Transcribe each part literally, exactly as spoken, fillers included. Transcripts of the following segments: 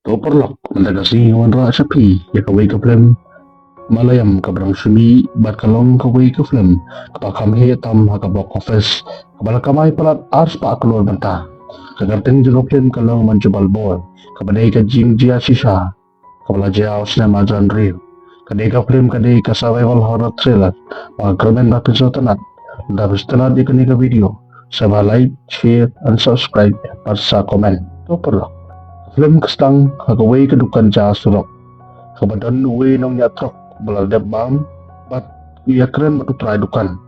To paralok, mynta ka sngi nga wanrah sha phi ïa kawei ka film Malayalam kaba dang shu mih bad ka long kawei ka film kaba kham heh tam ha ka box office, kaba la kamai palat ar spah klur bynta. Ka kyrteng jong ka film ka long Manjubal Boy, kaba dei ka jingjia shisha kaba la jia ha u cinema Jan Rew. Ka dei ka film, ka dei ka survival horror thriller ba nga kyrmen ba phin sa tynnad. Lada phi sa tynnad ïa kane ka video, sa ba like, share and subscribe bad sa comment. To paralok, ka film ka sdang ha kawei ka dukan ja surok, kaba don uwei u nongñiah trok ba la dep bam bad u ïakren bad u trai dukan.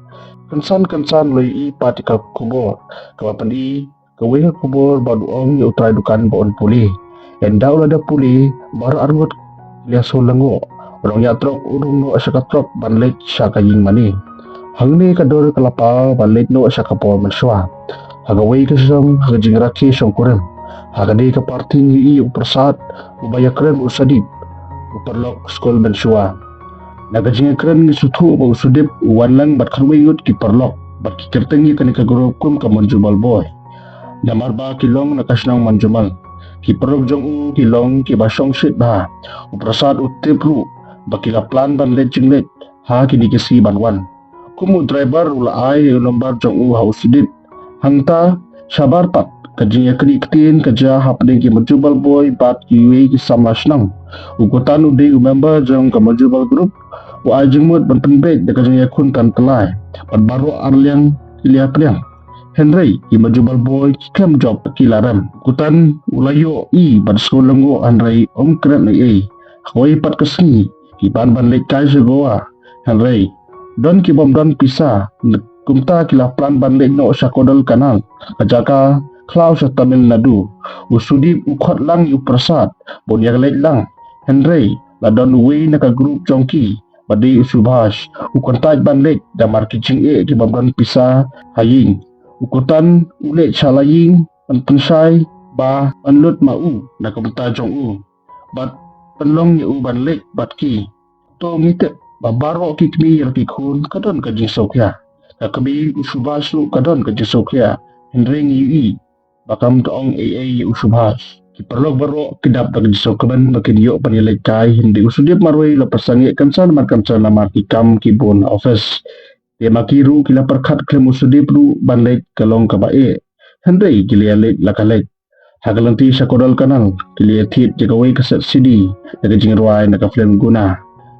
Kynsan kynsan u la ïohi pat ïa ka khubor kaba pyni kawei ka khubor bad u ong ïa u trai dukan ba un pule. Ynda u la dep pule, baroh arngut ki la sngewlyngngoh. U nongñiah trok u rung noh sha ka trok ban leit sha ka ïing mane. Hangne ka dur ka la paw ban leit noh sha ka por mynshuwa. Ha kawei ka shnong, ha ka jingrakhe shongkurim, ha kane ka party ngi ïohi ïa u Prasad uba ïakren bad u Sudip, u paralok skul mynshuwa. Na ka jingïakren ngi sngewthuh ba u Sudip u wan lang bad khatwei ngut ki paralok bad ki kyrteng ïa kane ka group kum ka Manjubal Boy, namar ba ki long na ka shnong Manjumal. Ki paralok jong u ki long kiba shongshit bha. U Prasad u tip ruh ba ki la plan ban leit jingleit ha kine ki sngi ban wan. Kum u driver u la ai ïa u nombar jong u ha u Sudip. Hangta shabar pat ka jingïakren ktien ka jia hapdeng ki Manjubal Boy bad kiwei ki samla shnong. U Kutan u dei u member jong ka Manjubal Group, u ai jingmut ban pynbeit da ka jingïakhun tan tylli bad baroh arliang ki la ïa pdiang. Hynrei ki Manjubal Boy ki khlem jop, ki la rem. U Kutan u la ïohi bad sngewlyngngoh hynrei um kren ei ei. Ha kawei pat ka sngi ki pan ban leit kai sha Goa, hynrei don ki bym don pisa. Kumta ki la plan ban leit noh sha Kodaikanal, ka jaka khlaw sha Tamil Nadu. U Sudip u khot lang ïa u Prasad ba un ïa leit lang, hynrei la don uwei na ka group jong ki ba dei u Subhash, u kyntait ban leit namar ki jingeh ki bym don pisa ha ïing. U Kutan u leit sha la ïing ban pynshai ba un lut ma u na ka bynta jong u bad pynlong ïa u ban leit bad ki. To ngi tip ba baroh ki kmie ïa la ki khun ka don ka jingsngewkhia. Ka kmie u Subhash ruh ka don ka jingsngewkhia, hynrei ngi ïohi ba kam da ong ei ei ïa u Subhash. Ki paralok baroh ki dap da ka jingsngewkmen ba kin ïoh ban ïa leit kai, hynrei u Sudip marwei u la pynsangeh kynsan mar kynsan namar ki kam ki bun ha office. Te ma ki ruh ki la pyrkhat khlem u Sudip ruh ban leit ka long kaba eh. Hynrei ki la ïa leit la ka leit. Ha ka lynti sha Kodaikanal ki la ïa thied ïa kawei ka set C D na ka jingrwai na ka film Guna,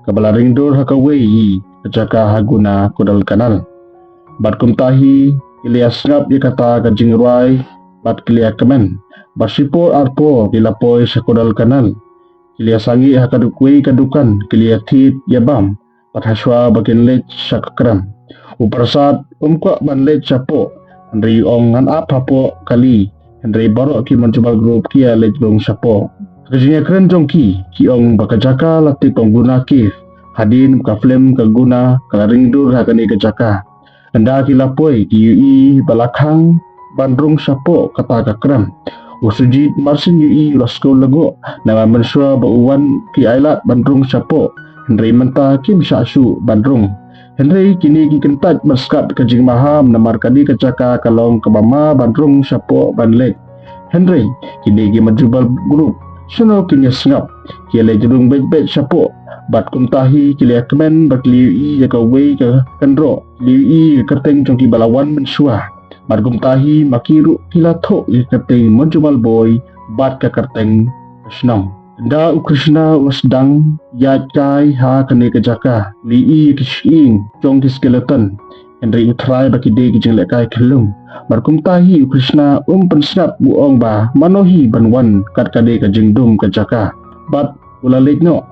kaba la ring dur ha kawei hi ka jaka ha Guna, Kodaikanal. Bad kumta hi ki la ïa sngap ïa kata ka jingrwai bad ki la ïa kmen. Bad shipor arpor ki la poi sha Kodaikanal. Ki la ïa sangeh ha kawei ka dukan, ki la ïa thied ïa bam bad hashwa ba kin leit sha ka krem. U Prasad um kwah ban leit shapoh, hynrei u ong ngan ap hapoh kali. Hynrei baroh ki Manjubal Group ki ïa leit rung shapoh. Ka jingïakren jong ki, ki ong ba ka jaka la tip kum Guna Cave, hadien ka film ka Guna ka la ring dur ha kane ka jaka. Ynda ki la poi ki ïohi ba la khang ban rung shapoh kata ka krem. U Sujit marsien ïohi u la sngewlyngngoh namar mynshuwa ba u wan ki ailad ban rung shapoh, hynrei mynta kim shah shuh ban rung. Hynrei kine ki kyntait ban sngap ka jingmaham namar kane ka jaka ka long kaba ma ban rung shapoh ban leit. Hynrei kine ki Manjubal Group, shano kin ïa sngap, ki ïa leit rung beit beit shapoh. Bad kumta hi ki la ïa kmen bad ki la ïohi ïa kawei ka kynroh, ki la ïohi ïa ka kyrteng jong kiba la wan mynshuwa. Bad kumta hi ma ki ruh ki la thoh ïa ka kyrteng Manjubal Boy bad ka kyrteng ka shnong. Ynda u Krishna u la sdang ïaid kai ha kane ka jaka, u la ïohi ïa ki shyieng jong ki skeleton, hynrei u tharai ba ki dei ki jinglehkai khyllung. Bad kumta hi u Krishna um pynsngap, u ong ba mano hi ban wan kat kane ka jingdum ka jaka. Bad u la leit noh.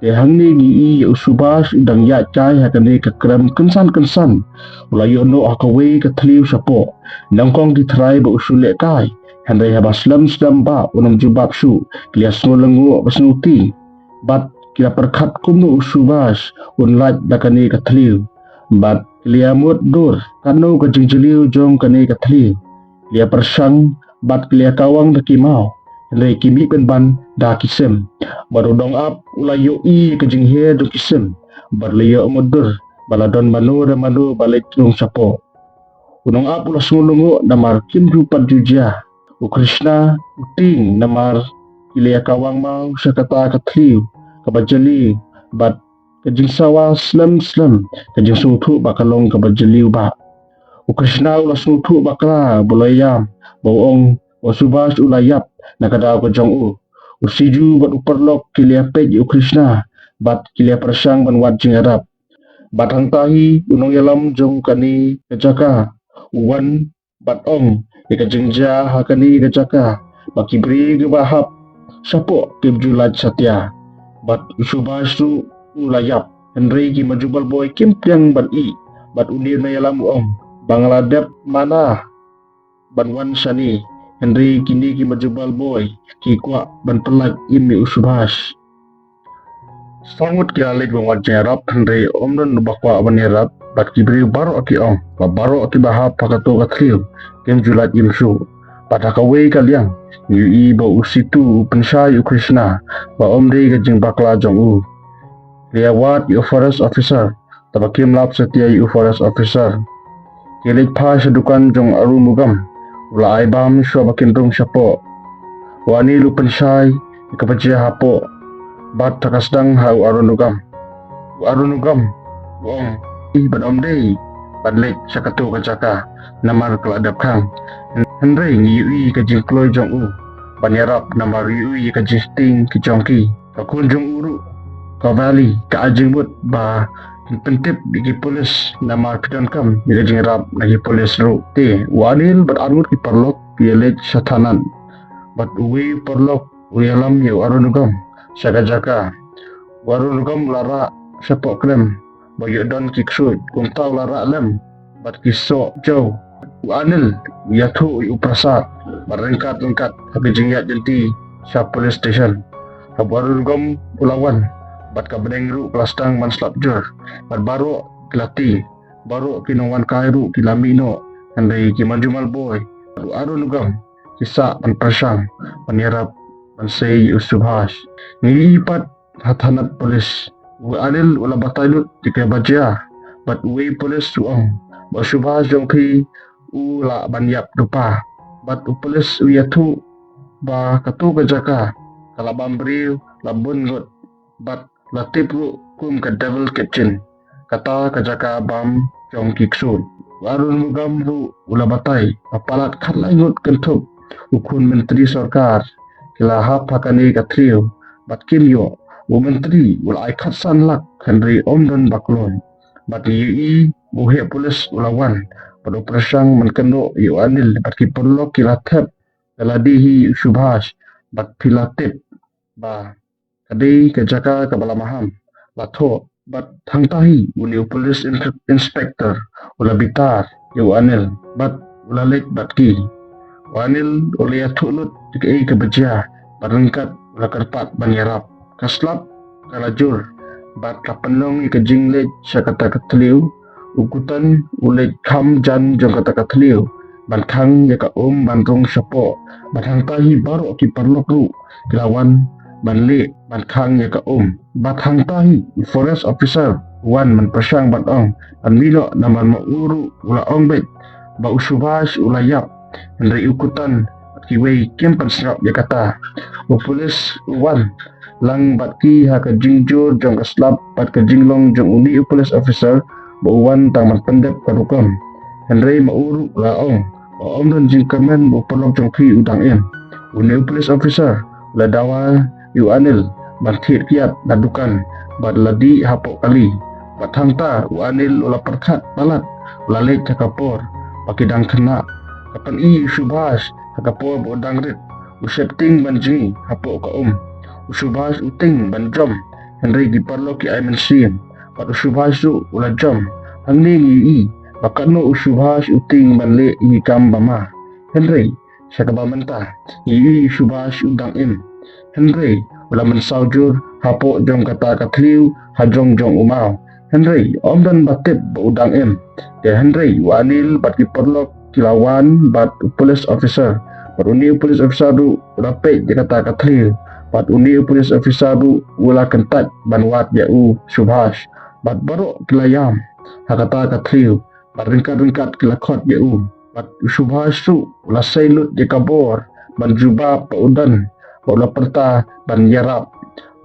Te hangne ngi ïohi ïa u Subhash u dang ïaid kai ha kane ka krem kynsan kynsan. U la ïoh noh ha kawei ka thliew shapoh. Nyngkong ki tharai ba u shu lehkai, hynrei haba slem slem ba un ym jubab shuh, ki la ïa sngewlyngngoh ba sngewtieng. Bad ki la pyrkhat kumno u Subhash un lait da kane ka thliew. Bad ki la ïa mutdur katno ka jingjylliew jong kane ka thliew. Ki la ïa pyrshang bad ki la ïa kawang da ki maw, hynrei ki mih pynban da ki sim. Bad u nongap u la ïohi ïa ka jinghiar jong ki sim bad u la ïoh mutdur ba la don mano re mano ba leit rung shapoh. U nongap u la sngewlyngngoh namar kim ju pat ju jia. U Krishna u tieng namar ki la ïakawang maw sha kata ka thliew kaba jylliew, bad ka jingsawa slem slem, ka jingsngewthuh ba ka long kaba jylliew bha. U Krishna u la sngewthuh bakla, ba u la ïam, ba u ong ba u Subhash u la ïap na ka daw ka jong u. U Siju bad u paralok ki la ïapeit ïa u Krishna, bad ki la ïapyrshang ban wad jingïarap. Bad hangta hi u nongïalam jong kane ka jaka u wan bad ong ïa ka jingjia ha kane ka jaka, ba ki briew kiba hap shapoh kim ju lait satia. Bad u Subhash ruh u la ïap, hynrei ki Majumdar boy kim pdiang ban ïeh. Bad une u nongïalam u ong ba nga la dep mana ban wan shane, hynrei kine ki Majumdar boy ki kwah ban pyllait im ïa u Subhash. Saw ngut ki la leit ban wad jingïarap, hynrei ym don uba kwah ban ïarap. Bad ki briew baroh ki ong ba baroh kiba hap ha kato ka thliew kim ju lait im shuh. Bad ha kawei ka liang ngi ïohi ba u Situ u pynshai ïa u Krishna ba ym dei ka jingbakla jong u. Ki la ïawad ïa u forest officer, tangba kim lap satia ïa u forest officer. Ki leit phai sha dukan jong Arunugam, u la ai bam shuwa ba kin rung shapoh. U Anil u pynshai ïa kaba jia hapoh, bad ha ka sdang ha u Arunugam. U Arunugam u ong, ï, ban ym dei ban leit sha kato ka jaka, namar ka la dep khang. Hynrei ngi ïohi ka jingkloi jong u ban ïarap, namar ïohi ka jingsheptieng ki jong ki. Ka khun jong u ruh, ka Vali, ka ai jingmut ba pyntip ïa ki pulit, namar phi donkam ïa ka jingïarap na ki pulit ruh. Te u Anil bad arngut ki paralok ki ïaleit sha thanat. Bad uwei u paralok u ïalam ïa u Arunugam sha ka jaka. U Arunugam u la rah shapoh krem ba ïoh don ki ksuid, kumta u la rah lem bad ki soh jew. U Anil u ïathuh ïa u Prasad bad ryngkat ryngkat ha ka jingïaid lynti sha police station. Haba u Arunugam u la wan bad ka bneng ruh ka la sdang ban slap jur, bad baroh ki la tieng, baroh ki nongwan kai ruh ki la mih noh, hynrei ki Majumdar boy bad u Arunugam ki sah ban pyrshang ban ïarap ban sei ïa u Subhash. Ngi ïohi pat ha thanat police, u Anil u la batai lut ïa kaba jia, bad uwei u police u ong ba u Subhash jong phi u lah ban ïap dupa. Bad u police u ïathuh ba kato ka jaka ka la bam briew la bun ngut, bad la tip ruh kum ka Devil Kitchen, kata ka jaka bam jong ki ksuid. U Arunugam ruh u la batai ba palat khatlai ngut kynthup u khun myntri sorkar ki la hap ha kane ka thliew, bad kim ïoh. U myntri u la ai khatsan lak, hynrei ym don ba khlaiñ. Bad ngi ïohi ba u heh police u la wan bad u pyrshang ban kynnoh ïa u Anil bad ki paralok ki la thep ba lade hi u Subhash, bad phi la tip ba ka dei ka jaka kaba la maham, la thoh. Bad hangta hi une u police in-, inspector u la bitar ïa u Anil bad u la leit bad ki. U Anil u la ïathuh lut ïa kaei kaba jia bad ryngkat u la kyrpad ban ïarap. Ka slap ka la jur bad ka pynlong ïa ka jingleit sha kata ka thliew. U Kutan u leit kham jan jong kata ka thliew ban khang ïa ka um ban rung shapoh. Bad hangta hi baroh ki paralok ruh ki la wan ban leh ban khang ïa ka um. Bad hangta hi u forest officer u wan ban pyrshang ban ong ban mih noh, namar ma u ruh u la ong beit ba u Subhash u la ïap, hynrei u Kutan bad kiwei kim pynsngap ïa kata. U police u wan lang bad ki ha ka jingjur jong ka slap bad ka jinglong jong une u police officer ba u wan tang ban pyndep ka rukom. Hynrei ma u ruh u la ong ba ym don jingkyrmen ba u paralok jong phi u dang im. Une u police officer u la dawa ïa u Anil ban thied kiad na dukan bad la dih hapoh kali. Bad hangta u Anil u la pyrkhat palat, u la leit ha ka por ba ki dang khynnah. Ka pyni ïa u Subhash ha ka por ba u dang rit, u sheptieng ban jngi hapoh ka um. U Subhash u tieng ban jom, hynrei ki paralok ki ai mynsiem. Bad u Subhash ruh u la jom. Hangne ngi ïohi ba katno u Subhash u tieng ban leh ïa ki kam ba ma. Hynrei sha kaba mynta ngi ïohi u Subhash u dang im. Hynrei u la mynsaw jur hapoh jong kata ka thliew ha jong jong u maw. Hynrei ym don ba tip ba u dang im. Te hynrei u Anil bad ki paralok ki la wan bad u police officer. Bad une u police officer ruh u la peit ïa kata ka thliew. Bad une u police officer ruh u la kyntait ban wad ïa u Subhash. Bad baroh ki la ïam ha kata ka thliew. Bad ryngkat ryngkat ki la khot ïa u. Bad u Subhash ruh u la sei lut ïa ka bor ban jubab ba u don ba u la pyrta ban ïarap.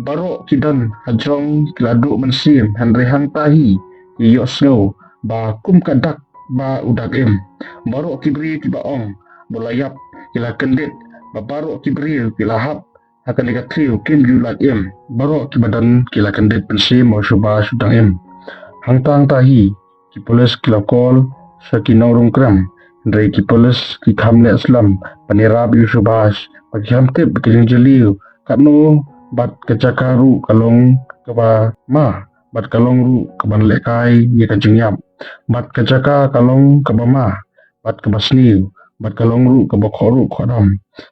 Baroh ki don hajrong ki la duh mynsiem, hynrei hangta hi ki ïohsngew ba kum ka dak ba u dak im. Baroh ki briew kiba ong ba u la ïap ki la kyndit, ba baroh ki briew ki la hap ha kane ka thliew kim ju lait im. Baroh kiba don ki la kyndit mynsiem ba u Subhash u dang im. Hangta hangta hi ki pulit ki la call sha ki nongrung krem, hynrei ki pulit ki kham leh slem ban ïarap ïa u Subhash, ba ki kham tip ka jingjylliew katno, bad ka jaka ruh ka long kaba ma, bad ka long ruh kaban lehkai ïa ka jingïap, bad ka jaka ka long kaba ma, bad kaba sniew, bad ka long ruh kaba khohruh khohdam.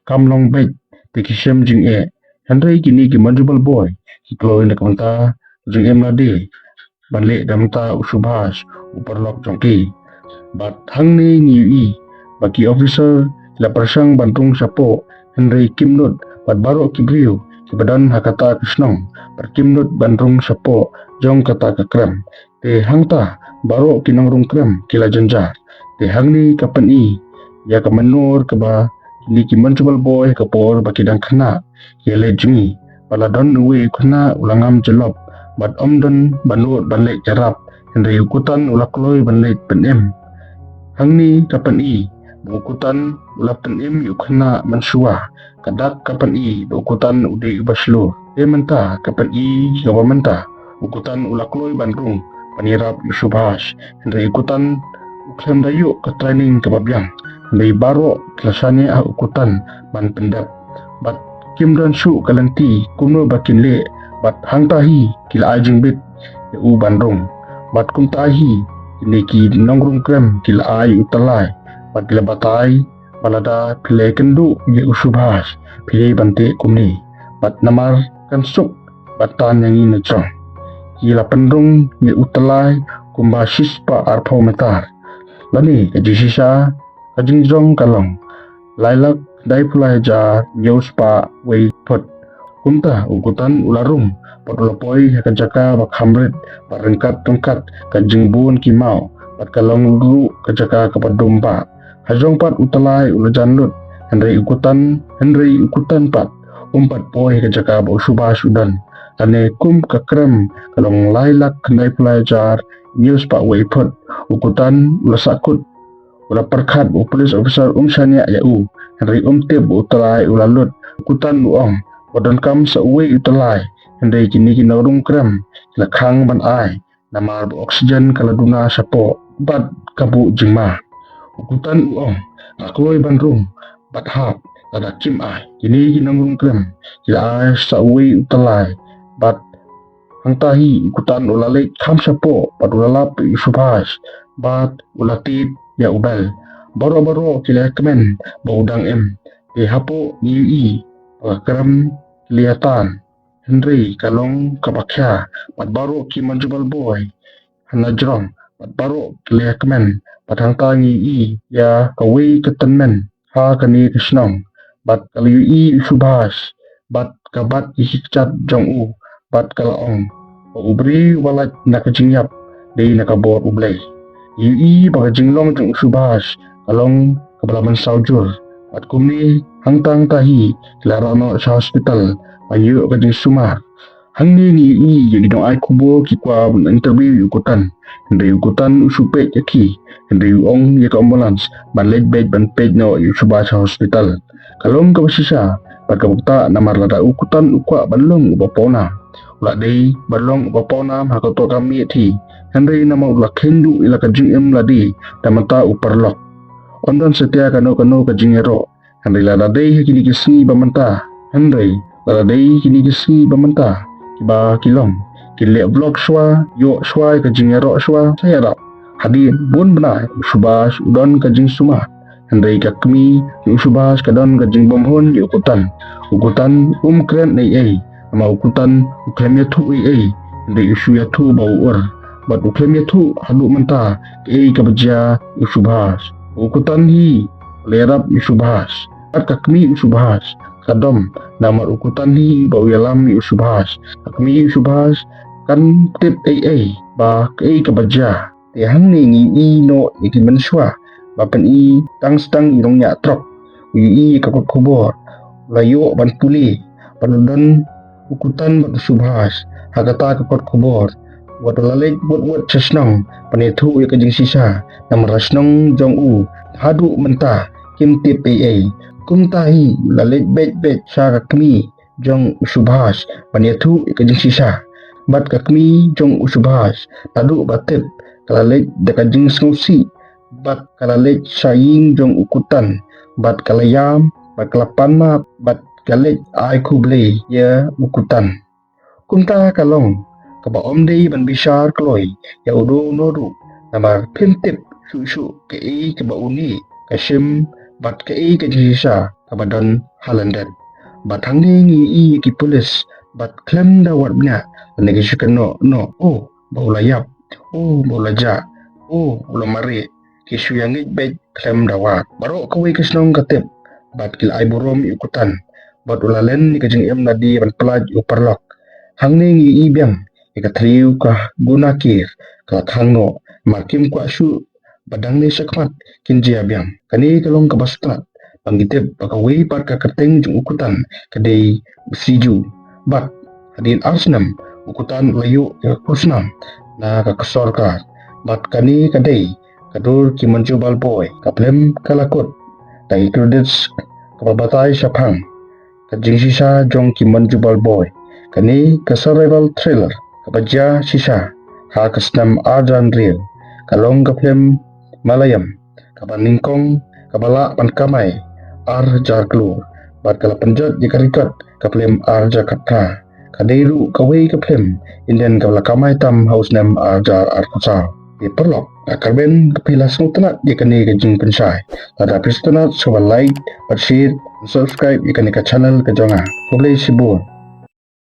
Kam long beit te ki shem jingeh. Hynrei kine ki Manjubal Boy ki kloi na ka bynta ka jingim lade ban leh da ka bynta u Subhash, u paralok jong ki. Bad hangne ngi ïohi ba ki officer ki la pyrshang ban rung shapoh, hynrei kim nud, bad baroh ki briew kiba don ha kata ka shnong bad kim nud ban rung shapoh jong kata ka krem. Te hangta baroh ki nongrung krem ki la jynjar. Te hangne ka pyni ïa ka mynnor kaba kine ki Manjubal Boy ha ka por ba ki dang khynnah ki ïaleit jong ngi, ba la don uwei u khynnah u la ngam jyllop, bad ym don ba nud ban leit ïarap, hynrei u Kutan u la kloi ban leit pynim. Hangne ka pyni ba u Kutan u la pynim ïa u khynnah mynshuwa. Ka dak ka pyni ba u Kutan u dei uba shlur. Te mynta ka pyni kaba mynta, u Kutan u la kloi ban rung ban ïarap ïa u Subhash, hynrei u Kutan u khlem da ïoh ka training kaba biang, hynrei baroh ki la shaniah ha u Kutan ban pyndep. Bad kim don shuh ka lynti kumno ba kin leh, bad hangta hi ki la ai jingbit ïa u ban rung. Bad kumta hi kine ki nongrung krem ki la ai u tyllai, bad ki la batai ba lada phi la ïakynduh ïa u Subhash, phi dei ban teh kumne, bad namar kan suk ban tan ïa ngi na jrong. Ki la pynrung ïa u tyllai kumba shispah arphew meter, lane ka jingshisha ka jingjrong ka long lai lak khyndai phew lai hajar hynñiew spah wei phut. Kumta u Kutan u la rung bad u la poi ha ka jaka ba kham rit, ba ryngkat ryngkat ka jingbun ki maw, bad ka long ruh ka jaka kaba dum bah. Hajrong pat u tyllai u la jan lut, hynrei u Kutan, hynrei u Kutan pat um pat poi ha ka jaka ba u Subhash u don. Lane kum ka krem ka long lai lak khyndai phew lai hajar hynñiew spah wei phut, u Kutan u la sahkut. U la pyrkhat ba u police officer um shaniah ïa u, hynrei um tip ba u tyllai u la lut. U Kutan u ong ba donkam sa uwei u tyllai, hynrei kine ki nongrung krem ki la khang ban ai, namar ba oxygen ka la duna shapoh bad ka buh jingma. U Kutan u ong, nga kloi ban rung bad hap, lada kim ai. Kine ki nongrung krem ki la ai sa uwei u tyllai, bad hangta hi u Kutan u la leit kham shapoh bad u la lap ïa u Subhash, bad u la tied ïa u bel. Baroh baroh ki la kmen ba u dang im. Te hapoh ngi ïohi ba ka krem ki la ïa tan, hynrei ka long kaba khia, bad baroh ki Manjubal Boy ha na jrong, bad baroh ki la ïa kmen. Bad hangta ngi ïohi ïa kawei ka tymmen ha kane ka shnong, bad ka la ïohi u Subhash, bad ka bat ïa ki kjat jong u, bad ka la ong ba u briew uba lait na ka jingïap dei na ka bor U Blei. Ngi ïohi ba ka jinglong jong u Subhash ka long kaba la mynsaw jur, bad kumne hangta hangta hi ki la rah noh sha hospital ban ïoh ka jingsumar. Hangne ngi ïohi ïa ki nongai khubor ki kwah ban interview ïa u Kutan, hynrei u Kutan u shu peit ïa ki, hynrei u ong ïa ka ambulance ban leit beit ban peit noh ïa u Subhash sha hospital. Ka long kaba shisha bad kaba ktah, namar lada u Kutan u kwah ban long uba pawnam, u la dei ban long uba pawnam ha kato ka miet hi, hynrei namar u la kheiñ duh ïa la ka jingim lade da mynta u paralok, ym don satia kano kano ka jingïaroh. Hynrei lada dei ha kine ki sngi ba mynta, hynrei lada dei kine ki sngi ba mynta kiba ki long, kin leh vlog shuwa, ïoh shuwa ïa ka jingïaroh shuwa, sa ïarap. Hadien bun bnai u Subhash u don ka jingsumar, hynrei ka kmie jong u Subhash ka don ka jingbymhun ïa u Kutan. U Kutan um kren ei ei, namar u Kutan u khlem ïathuh ei ei, hynrei u shu ïathuh ba u ur, bad u khlem ïathuh haduh mynta kaei kaba jia ïa u Subhash. U Kutan hi u la ïarap ïa u Subhash, bad ka kmie u Subhash ka dom, namar u Kutan hi ba u ïalam ïa u Subhash. Ka kmie u Subhash kam tip ei ei ba kaei kaba jia. Te hangne ngi ïohi noh ïa ki mynshuwa ba pyni tang sdang i nongñiah trok u ïohi ïa ka kot khubor, la ïoh ban pule ba la don u Kutan bad u Subhas ha kata ka kot khubor. Wat la leit wot wot sha shnong ban ïathuh ïa ka jingshisha, namar sha shnong jong u haduh mynta kim tip ei ei. Kumta hi la leit beit beit sha ka kmie jong u Subhas ban ïathuh ïa ka jingshisha. Bad ka kmie jong u Subhas naduh ba tip ka la leit da ka jingsngewsih bad ka la leit sha ïing jong u Kutan bad ka la ïam bad ka la pan map bad ka leit ai khublei ïa u Kutan. Kumta ka long kaba ym dei ban bishar kloi ïa uno uno ruh, namar phim tip shuh shuh kaei kaba une ka shim bad kaei ka jingshisha kaba don ha lyndet. Bad hangne ngi ïohi ïa ki pulit bad khlem da wad bniah lane ki shu kynnoh noh, oh, ba u la ïap, oh, ba u la jah, oh, u la mareh, ki shu ïa ngeit beit khlem da wad. Baroh kawei ka shnong ka tip bad ki la ai burom ïa u Kutan bad u la len ïa ka jingim lade ban pyllait ïa u paralok. Hangne ngi ïohi biang ïa ka thriew ka Gunakir ka la khang noh, namar kim kwah shuh ba dang ne shakhmat kin jia biang. Kane ka long kaba sngewtynnat ba ngi tip ba kawei pat ka kyrteng jong u Kutan ka dei u Siju. Bad hadien ar snem u Kutan u la ïoh ïa ka khusnam na ka sorkar. Bad kane ka dei Ka Dur Ki Manjubal Bhoi. Ka phlim ka la kut da ki credits kaba batai shaphang ka jingshisha jong Ki Manjubal Bhoi. Kane ka survival thriller kaba jia shisha ha ka snem ar hajar hynriew. Ka long ka phlim Malayalam kaba nyngkong kaba lah ban kamai ar hajar klur bad ka la pynjot ïa ka record ka phlim ar hajar khatphra. Ka dei ruh kawei ka phlim Indian kaba la kamai tam ha u snem ar hajar arphew saw. Te paralok, nga kyrmen ba phi la sngewtynnat ïa kane ka jingpynshai. Lada phi sngewtynnat, sngewbha like bad share bad subscribe ïa kane ka channel ka jong nga. Khublei shibun.